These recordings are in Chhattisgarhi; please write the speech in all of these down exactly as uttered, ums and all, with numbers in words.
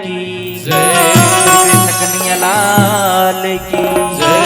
की जय। श्री कृष्ण कन्हैया लाल की जय।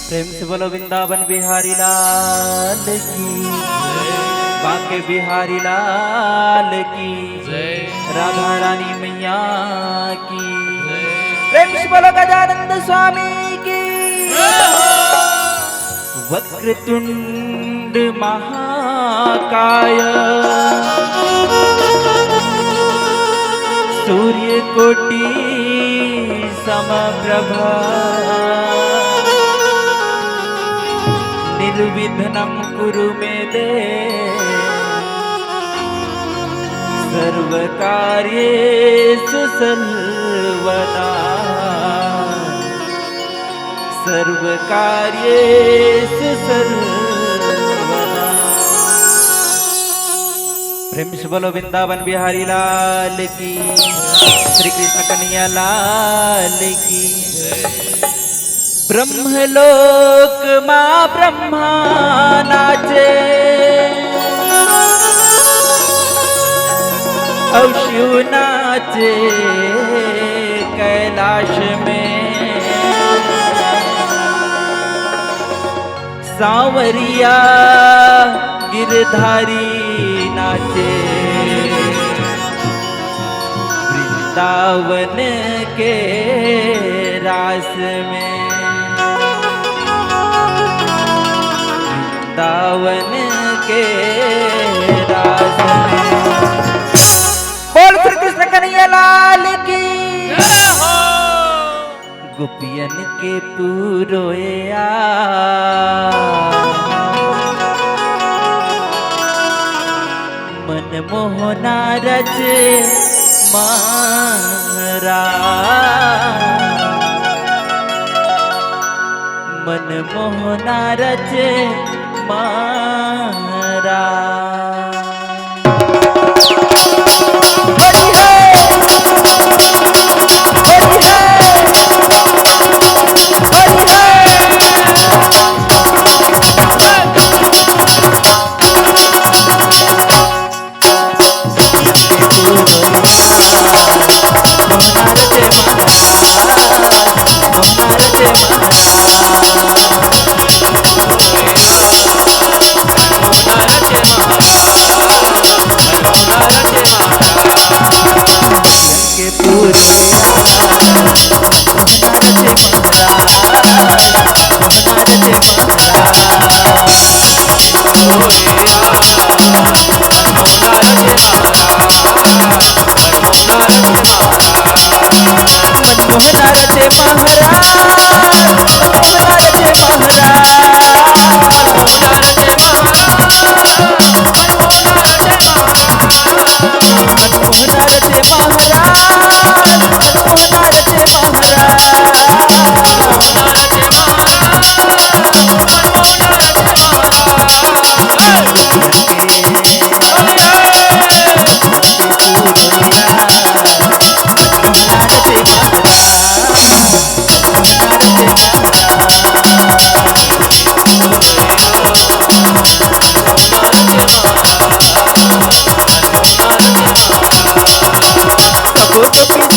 प्रेम से बोलो वृंदावन बिहारी लाल की, बांके बिहारी लाल की, जय। राधा रानी मैया की, जय। प्रेम से बोलो गजानंद स्वामी की। जय हो। वक्रतुंड महाकाय सूर्यकोटि समप्रभा। निर्विघ्नं कुरु मे देव सर्वकार्येषु सर्वदा। सर्वकार्येषु सर्वदा। प्रेम से बोलो वृंदावन बिहारी लाल की, श्री कृष्ण कन्हैया लाल की। ब्रह्मलोक मा ब्रह्मा नाचे, अउ शिव नाचे कैलाश में। सांवरिया गिरधारी नाचे वृंदावन के रास में। वृंदावन के रास में। बोल श्री कृष्ण कन्हैया लाल की। जय हो। गोपियन के पुरोया मनमोहना रच मारा। मनमोहना रच मारा।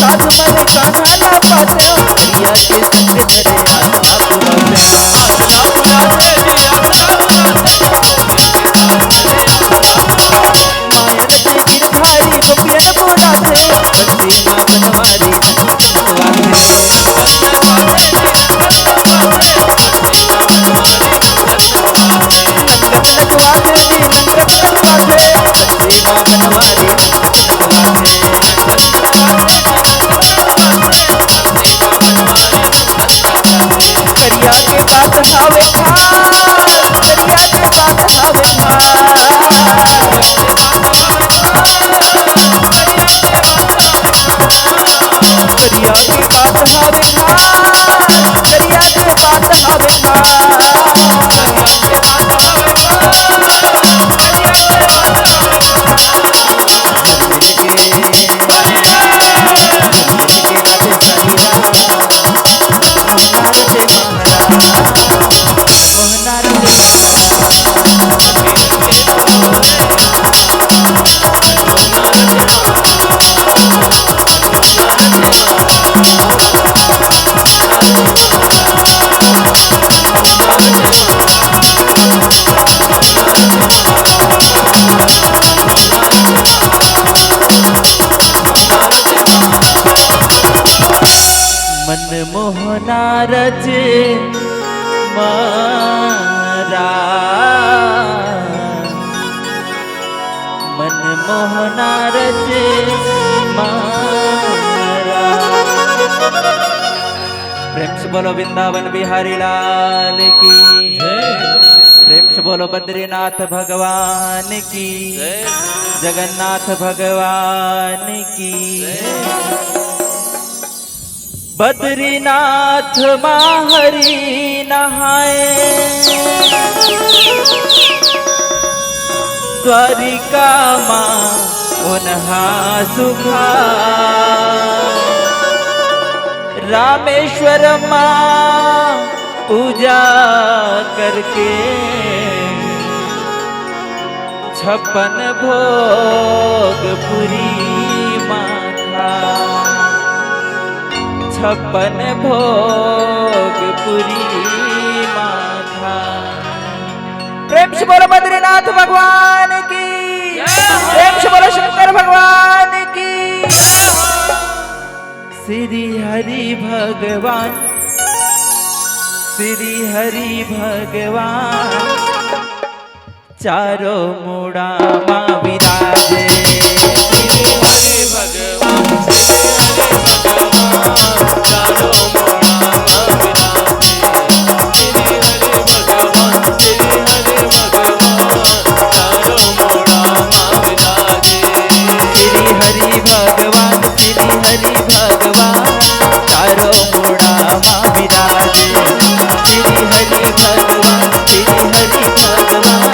आज मोर कान्हा ना पाते, पिया के संग धरे हाथ ना पुराते। मायर के गिरधारी गोपियन बोलाथे, भक्ति मावन वारी करिया के बात हवे माँ, करिया के बात हवे माँ। करिया के बात हवे माँ, करिया के बात हवे माँ। मनमोहना रचे मारा, मनमोहना रचे मारा। प्रेम से बोलो वृंदावन बिहारी लाल की। प्रेम से बोलो बद्रीनाथ भगवान की। जगन्नाथ भगवान की। बद्रीनाथ माँ हरि नहाए, द्वारिका माँ ओन्हा सुखाए। रामेश्वर माँ पूजा करके छप्पन भोग पुरी माँ खाए, छप्पन भोग पुरी माँ खाए। प्रेम से बोलो बद्रीनाथ भगवान की, प्रेम से बोलो शंकर भगवान की। श्री हरि भगवान, श्री हरि भगवान चारों मुड़ा मा विराजे। श्री हरि भगवान, श्री हरि भगवान चारों मुड़ा मा विराजे। श्री हरि भगवान, श्री हरि भगवान चारों मुड़ा मा विराजे। श्री हरि भगवान, श्री हरि भगवान चारों मुड़ा मा विराजे। श्री हरि भगवान, श्री हरि भगवान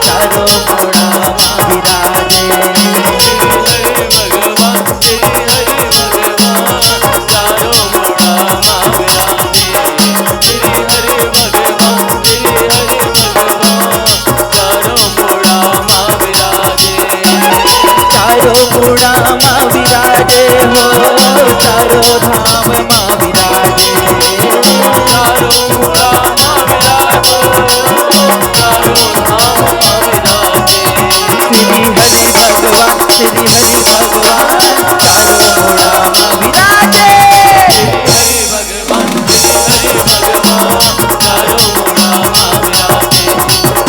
चारों मुड़ा मा विराजे। श्री हरि भगवान, श्री हरि भगवान चारों मुड़ा मा विराजे। श्री हरि भगवान, श्री हरि भगवान चारों मुड़ा मा विराजे। चारों मुड़ा मा विराजे हो, चारों धाम मा विराजे। चारों मुड़ा मा विराजे हो, चारों धाम मा विराजे। श्री हरि भगवान, श्री हरि भगवान चारों मुड़ा मा विराजे। हरि भगवान, श्री हरि भगवान चारों मुड़ा मा विराजे।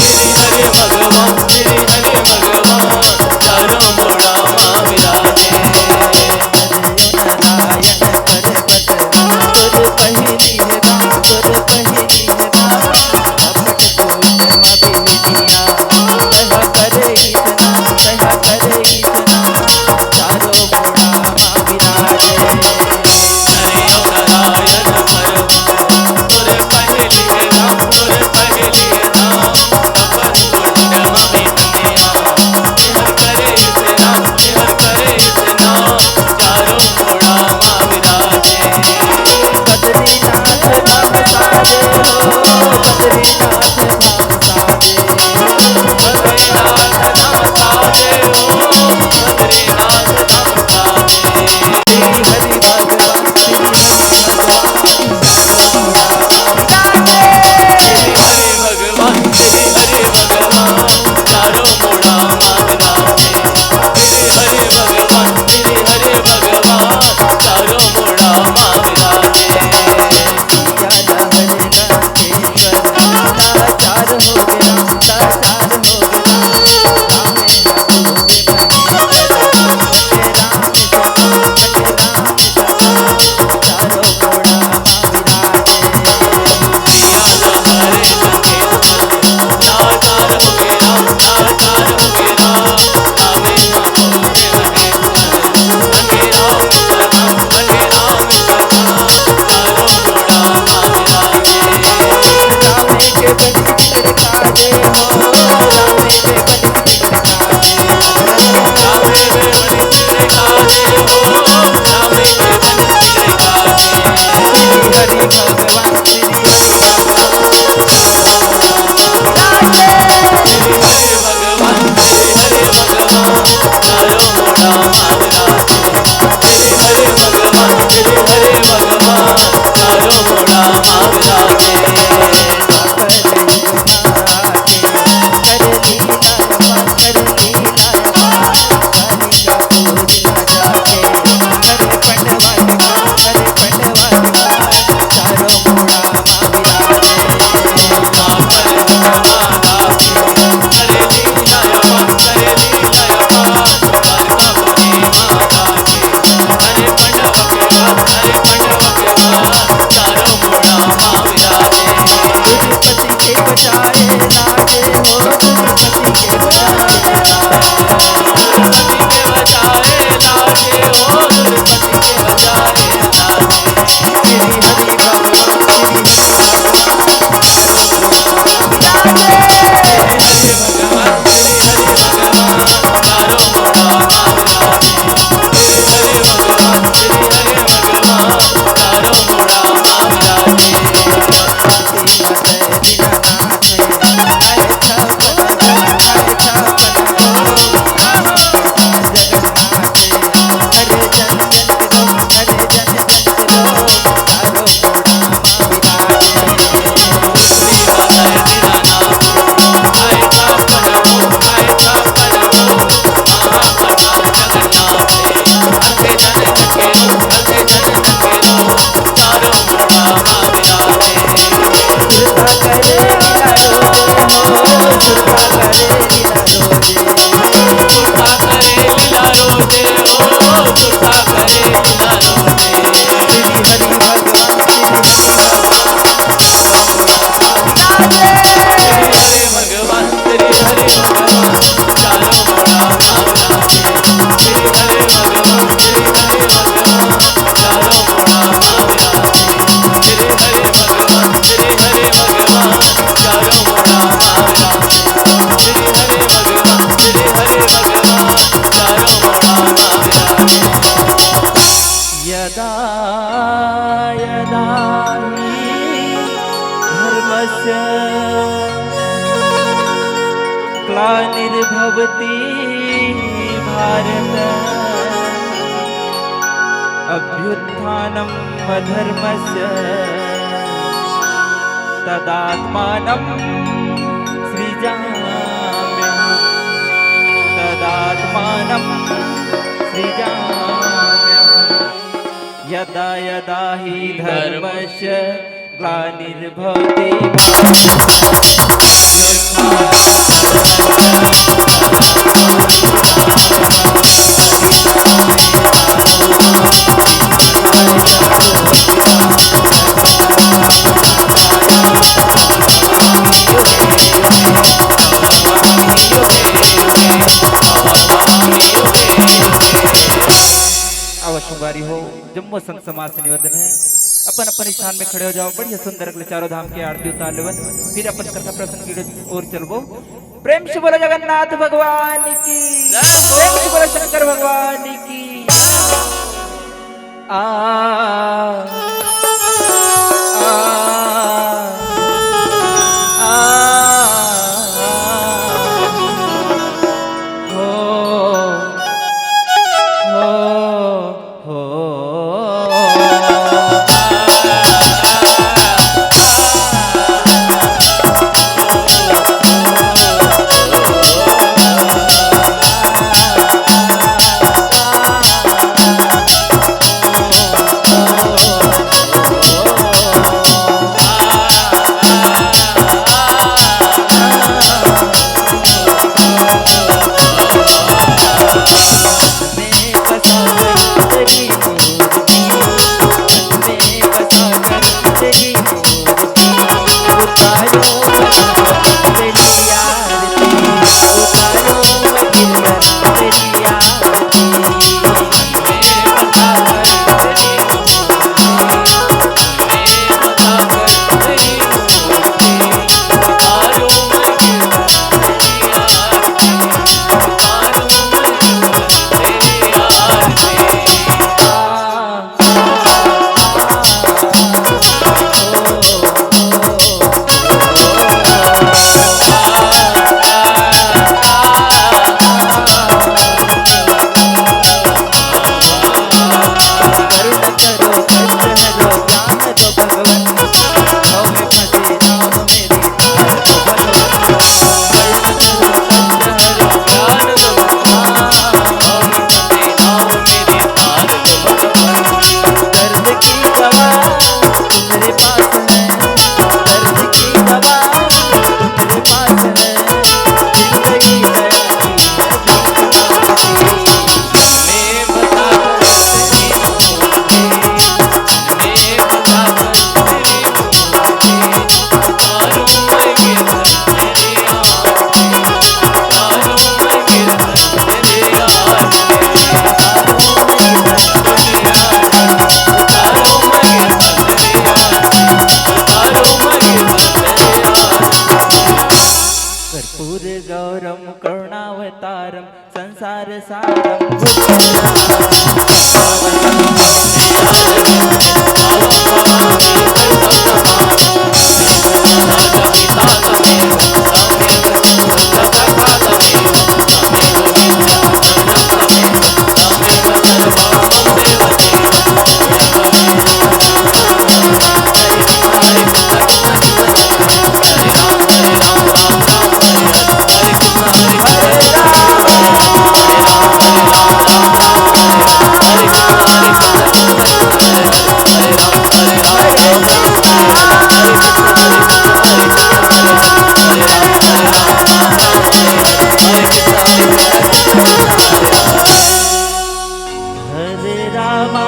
श्री हरि भगवान, श्री हरि भगवान चारों मुड़ा मा विराजे। नारायण पर्वत भवति भारत, अभ्युत्थानम् अधर्मस्य, तदात्मानं सृजाम्यहम्, तदात्मानं सृजाम्यहम्। यदा यदा हि धर्मस्य ग्लानिर्भवति। आवा संगवारी हो, जम्मो संत समाज से निवेदन हे, अपन अपन स्थान में खड़े हो जाओ। बढ़िया सुंदर अगले चारों धाम के आरती उतार लेवन, फिर अपन कथा प्रसंग की ओर चलबो। प्रेम से बोलो जगन्नाथ भगवान की, प्रेम से बोलो शंकर भगवान की। आ, आ, आ, हो, हो। हो। कर्पूर गौरम करुणावतारम संसार सारम। हरे रामा,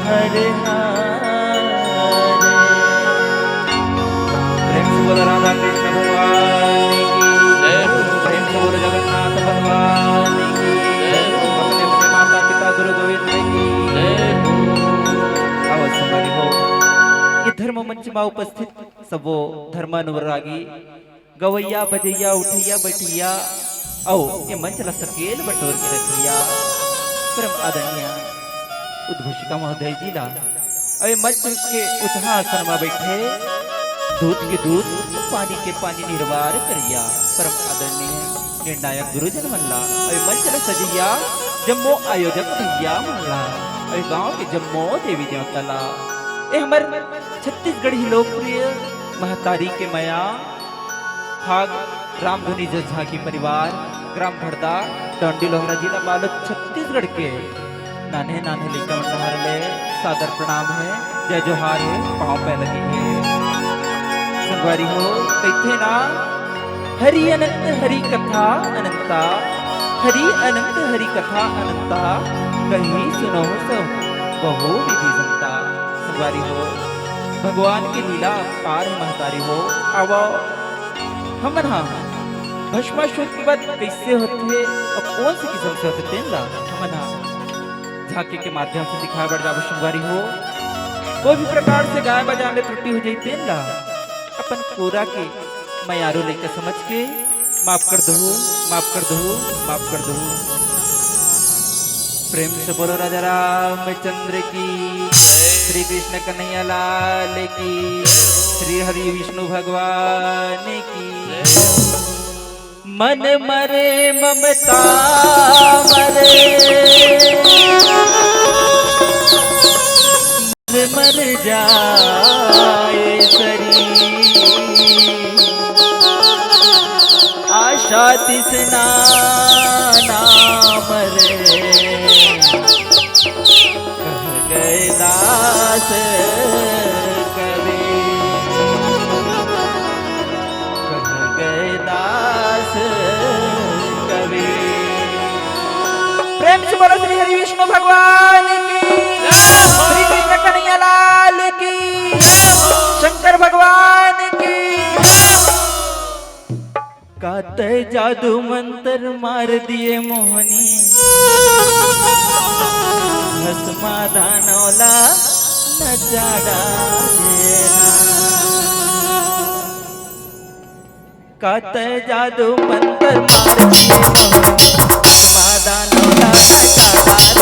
हरे हरे। प्रेम से बोलो राधा कृष्ण भगवान की। जय हो। प्रेम से बोलो जगन्नाथ भगवान की। जय हो। अपने अपने माता पिता गुरु गोविंद की। जय हो। आवा संगवारी हो, ये धर्म मंच में उपस्थित सबो धर्मानुरागी गवैया, बजैया, उठैया, बैठैया, अउ ए मंच ला सकेल बटोर के रखैया परम आदरणीय उद्घोषिका महोदय जी ला, अउ ए मंच के उतहा आसन म बैठे दूध के दूध, पानी के पानी, निरवार करिया, परम आदरणीय निर्णायक गुरुजन मन ला, अउ मंच ला सजइया जम्मो आयोजक भैया मन ला, अउ गांव के जम्मो देवी देवता ला। ए हमर छत्तीसगढ़ी लोकप्रिय महतारी के मया, भाग रामधुनी जस झांकी परिवार, ग्राम भड़दा, डंडी लोहरा, जिला बालोद, छत्तीसगढ़ के नान्हे नान्हे लइका मन डहर ले सादर प्रणाम हे, जय जोहार हे, पांव पे लगी हे। संगवारी हो, कहिथे ना, हरि अनंत हरि कथा अनंता, हरि अनंत हरि कथा अनंता, कही सुनहु सब बहु विधि जनता। संगवारी हो, भगवान के लीला अपार हे महतारी हो। आवो, हमन हा भस्मासुर के वध कइसे होथे अउ कोन से किसम से होथे, तेन ला हमन हा झांकी के माध्यम से दिखाए बर जाबो संगवारी हो। कोई भी प्रकार से गाय बजाए में त्रुटि हो जाही, तेन ला अपन कोरा के मयारू लइका समझ के माफ कर दहू, माफ कर दहू, माफ कर दहू। प्रेम से बोलो राजा रामचंद्र की, श्री कृष्ण कन्हैया लाल की, श्री हरि विष्णु भगवान की। मन मरे ममता मरे, मन मर जाए शरीर, आशा तृष्णा ना मरे, कह गए दास कबीर, कह गए दास कबीर। प्रेम से बोलो श्री हरि विष्णु भगवान की, श्री कृष्ण कन्हैया लाल की, शंकर भगवान की। का तै जादू मंत्र मार दिए मोहनी, भस्मा दानव ला नचा डारे ना। का तै जादू मंत्र मार दिए मोहनी, भस्मा दानव ला नचा डारे ना।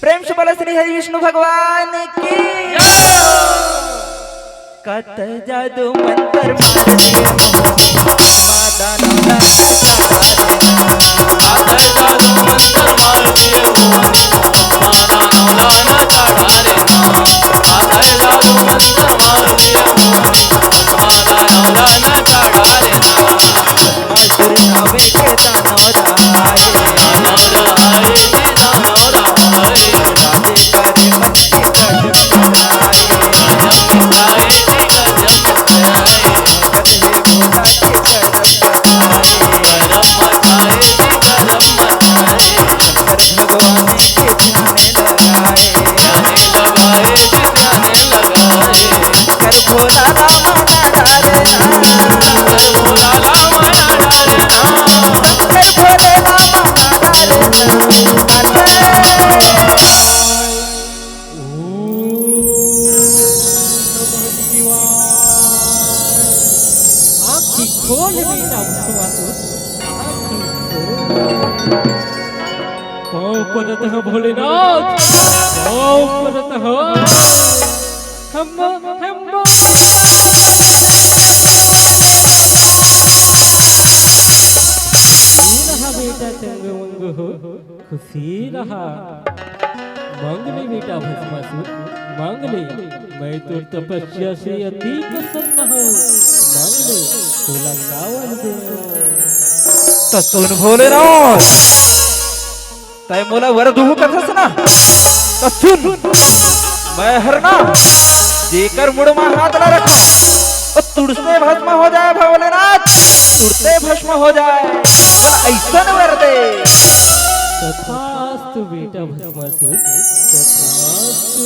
प्रेम से बोलो श्री हरि विष्णु भगवान की। का तै जादू मंत्र मार दिए मोहनी, भस्मा दानव ला नचा डारे ना। आँखी खोल बेटा भस्मासुर, आँखी खोल। पाँव परत हँव भोलेनाथ, पाँव परत हँव। हम, हम खुशी रहा बेटा, चंग मंग हो, खुशी रहा। मांग ले बेटा भस्मासुर, मांग ले। मैं तोर तपस्या से अति प्रसन्न हँव। मांग ले, तोला का वर देवँव। त सुन भोलेनाथ, तै मोला वर दुहू कथस ना, त सुन, मैं हर ना जेकर मुड़ मा हाथ ला रखूं, वो तुड़ते भस्म हो जाए भोलेनाथ, तुड़ते भस्म हो जाए। अइसन वर दे। तथास्तु बेटा भस्मासुर, तथास्तु।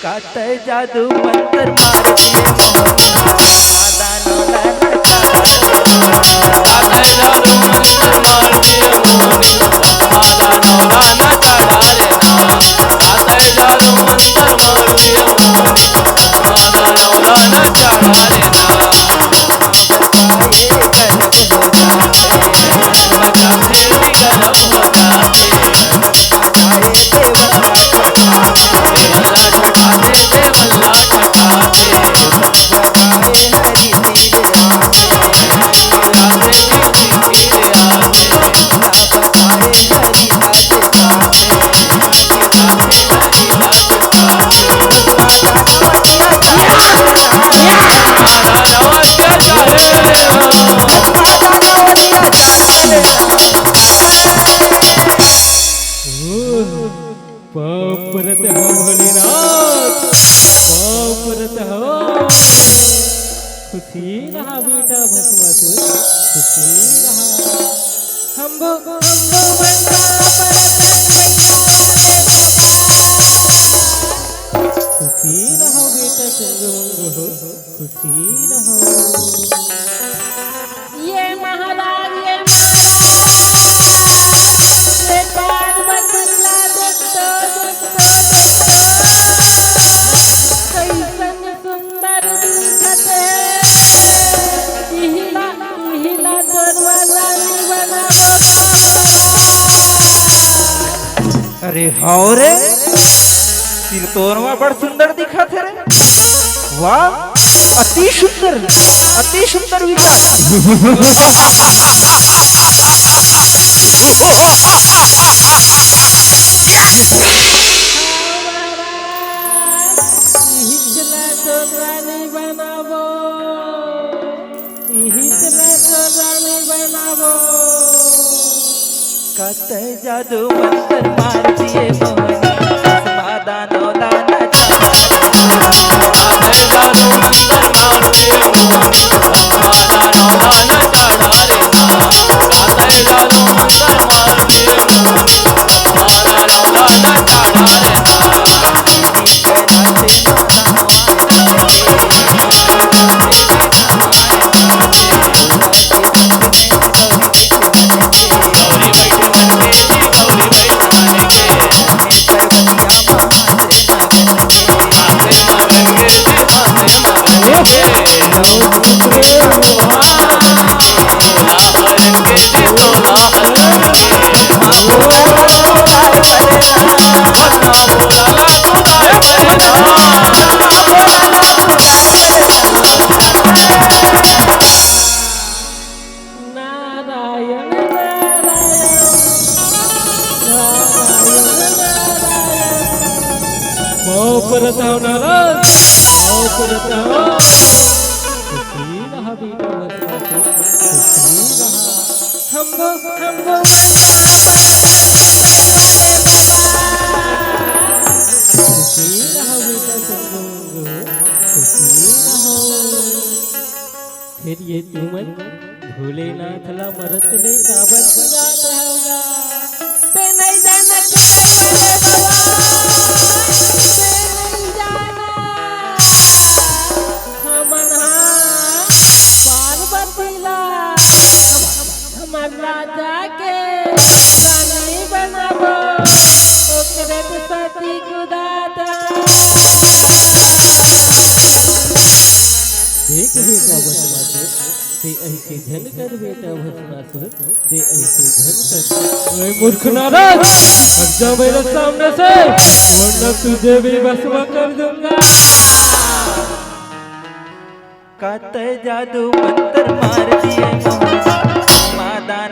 कातय जादू मंतर मार दिए मोहन, दादानो लाना चाला रे। कातय जादू मंतर मार दिए मोहन, दादानो लाना चाला रे। कातय जादू मंतर मार दिए मोहन, दादानो लाना चाला रे। पाँव परत हो भोलेनाथ, पाँव परत हो। खुशी रहा बेटा भस्मासुर, खुशी रहा। हम्बो, हम्बो मंगो परत। खुशी रहो बेटा चंगो मंगो हो, खुशी रहो। ये महाराज, ये महाराज, ये पार्वती ला देखतो, देखतो, देखतो, कइसन सुंदर दिखत हे। इहिला, इहिला तोर रानी बनाबो। अरे हव रे, सिरतोनवा बड़ सुंदर दिखत हे रे। वाह, अति सुंदर, अति सुंदर विचार। इहिच ला तो रानी बनाबो, इहिच ला तो रानी बनाबो। कतय जादू मंतर मार दिए मोहन, चश्मा दानो दाना चाला रे। कतय जादू मंतर मार दिए मोहन, चश्मा दानो दाना चाला रे। कतय जादू मंतर मार दिए मोहन, चश्मा दानो दाना चाला रे। नारायण, नारायण, नारायण, नारायण। पाँव परत हव नारद, पाँव परत हव। खुशी रहा बेटा भस्मासुर, खुशी रहा। हम्बो, हम्बो। खुशी रहा बेटा चंगो मंगो, खुशी रहा। फेर ये तुमन भोलेनाथ ला मरत ले काबर जगात हव गा? ते नइ जानत, ते नइ जानत। हमन हा पार्वती ला हमर राजा के रानी बनाबो, ओकरे तो सती कुदात। देख बेटा भस्मासुर, ते अइसे झन कर बेटा भस्मासुर, ते अइसे झन कर। ओए मूर्ख नारद, हट जा मेरे सामने से, वरना तुझे भी भस्म कर दूंगा। कातय जादू मंतर मार दिए मोहन, मादान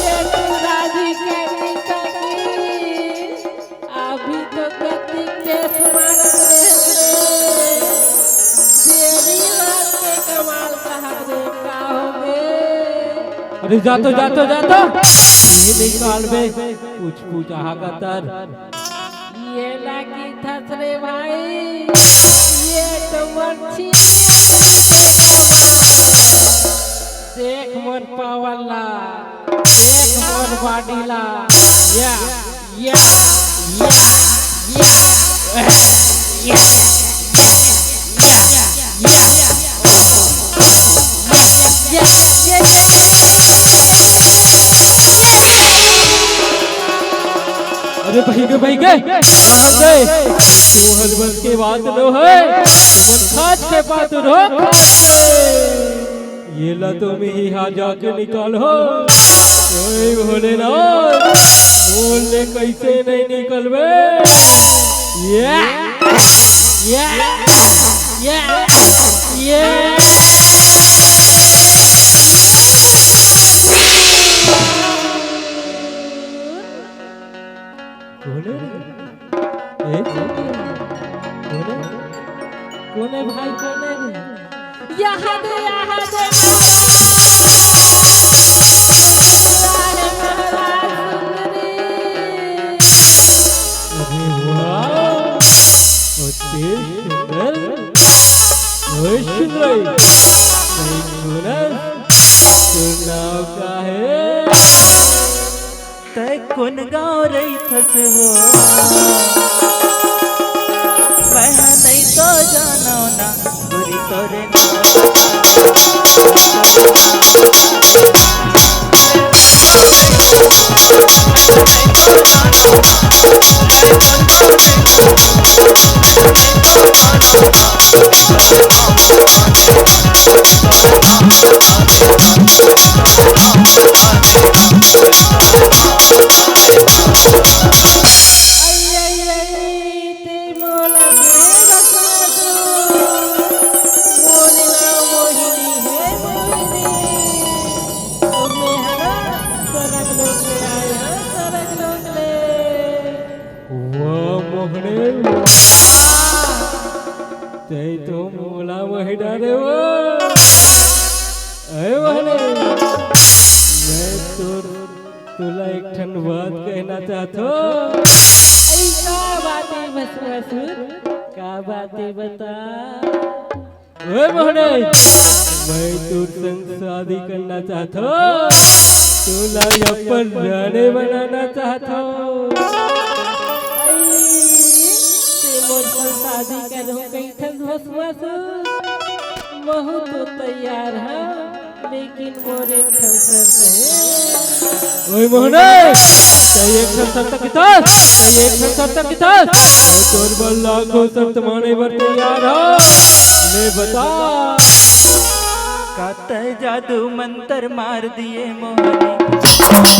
ये तू राजी के नहीं सकी। अभी तो कति तेज मारत रहे रे। देरी हाथ के कमाल कहत रे, का होगे? अरे जा तो, जा तो, जा तो। ये निकाल बे, कुछ, कुछ आहा कतर। ये लागी थस रे भाई, ये तो मच्छी। देख मोर पावर ला, देख मोर बॉडी ला। या, या, या, या। अरे भाई गे, भाई गे, आराम से। मोहन बस के बात नो है, मन खाच के बात नो। ये ला तो मैं ही हा जाके निकाल हो। ओए भोलेनाथ, बोल ले कैसे नहीं निकलबे? ये, ये। ये, ये। कोन हे? ए, कोन हे? कोन हे भाई, कोन हे? यहाँ दे, यहाँ दे। अरे वाह, अति सुंदर। ओए सुंदरी, तैं कोन हस? तोर नाव का हे? तैं कोन गाँव रहिथस वो? मैं ह नइ तो जानव ना, गोरी तोरे नाव। आई, आई, आई, ते मोला के बता दो। मोर नाव मोहिनी हे, मोहिनी। अउ मैं हरा सरग लोक ले आए हँव, सरग लोक ले। वाह मोहने, वाह। तैं तो मोला मोहि डारे वो। अरे मोहने, मैं तो तोला एक ठन बात कहना चाहत हँव। अई का बात हे भस्मासुर? का बात हे बता? ओए मोहने, मैं तोर संग शादी करना चाहत हँव। तोला अपन रानी बनाना चाहत हँव। अई, ते मोर संग शादी करहूँ कहिथस भस्मासुर? महूँ तो तैयार हँव, लेकिन मोर एक ठन शर्त हे। ओए मोहने, तैं एक ठन शर्त किथस, तैं एक ठन शर्त किथस। तोर बर लाखों शर्त माने बर तैयार हँव। ले बता। का तैं जादू मंतर मार दिए मोहनी।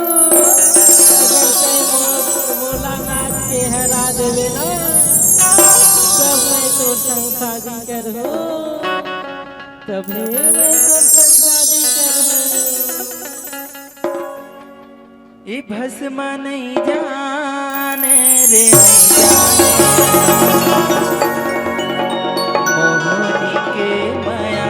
अगर तैं मोर भोला नाच के हरा देबे ना, तब मैं तोर संग शादी करहूँ, तभे मैं तोर संग शादी करहूँ। ई भस्मा नइ जाने रे, नइ जाने मोहनी के मया।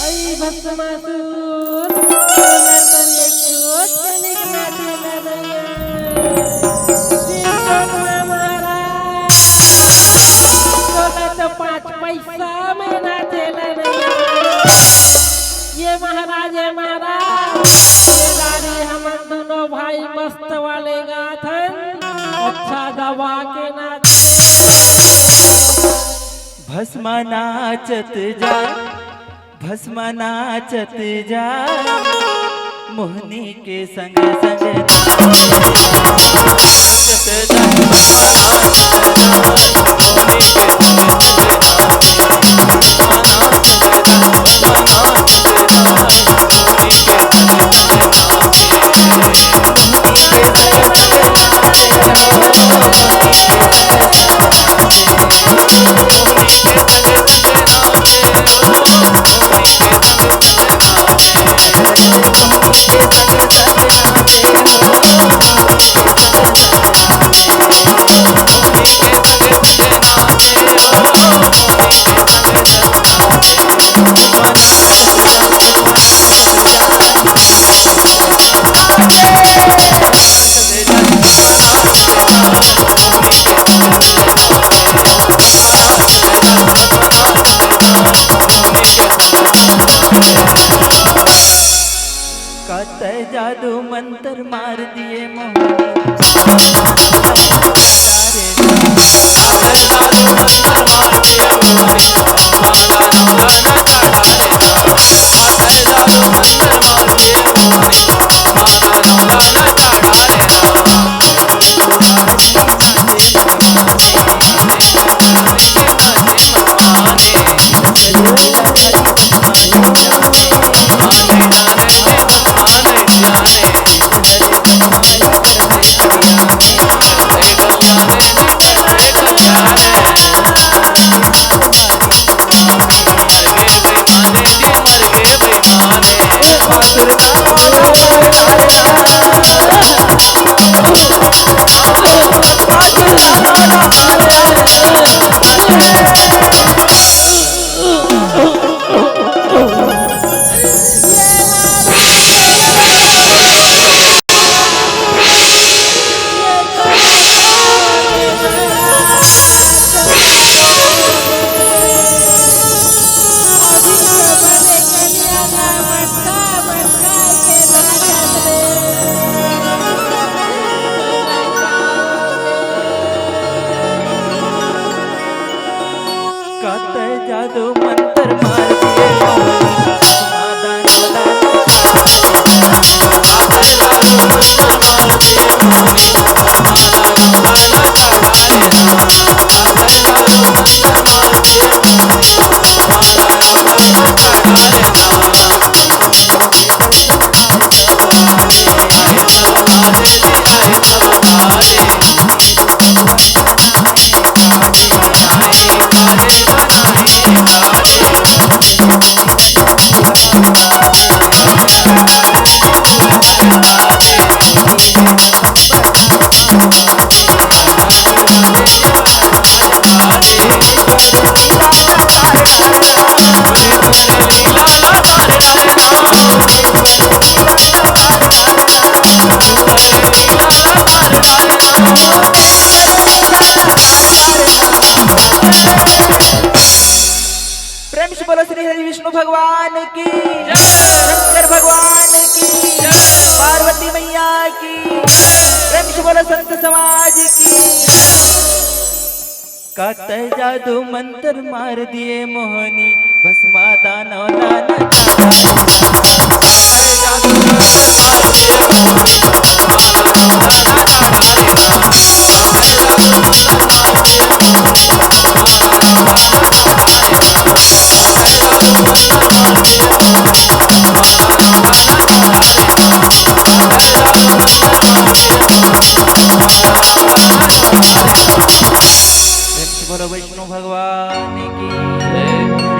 अई भस्मासुर, तोला तो एक रोज कनिक ना देना नइया। श्री ब्रह्मा महाराज, तोला तो पाँच पैसा में ना देना नइया। ये महाराज, ये महाराज, ये गाड़ी हमन दोनों भाई मस्त वाले गाथन, अच्छा दबा के नाच। भस्मा नाचत जा, भस्मा नाचत जा, मोहनी के संग संग नाचत जा। जादू मंतर मार दिए मोहनी। कतै जादू मंतर मार दिए मोहनी, समाधान वाला। प्रेम से बोलो श्री हरि विष्णु भगवान की, शंकर भगवान की, पार्वती मैया की। प्रेम से बोलो संत समाज की। कतै जादू मंतर मार दिए मोहनी, भस्मा दानव लाना। प्रेम से बोलो वैष्णो भगवान की।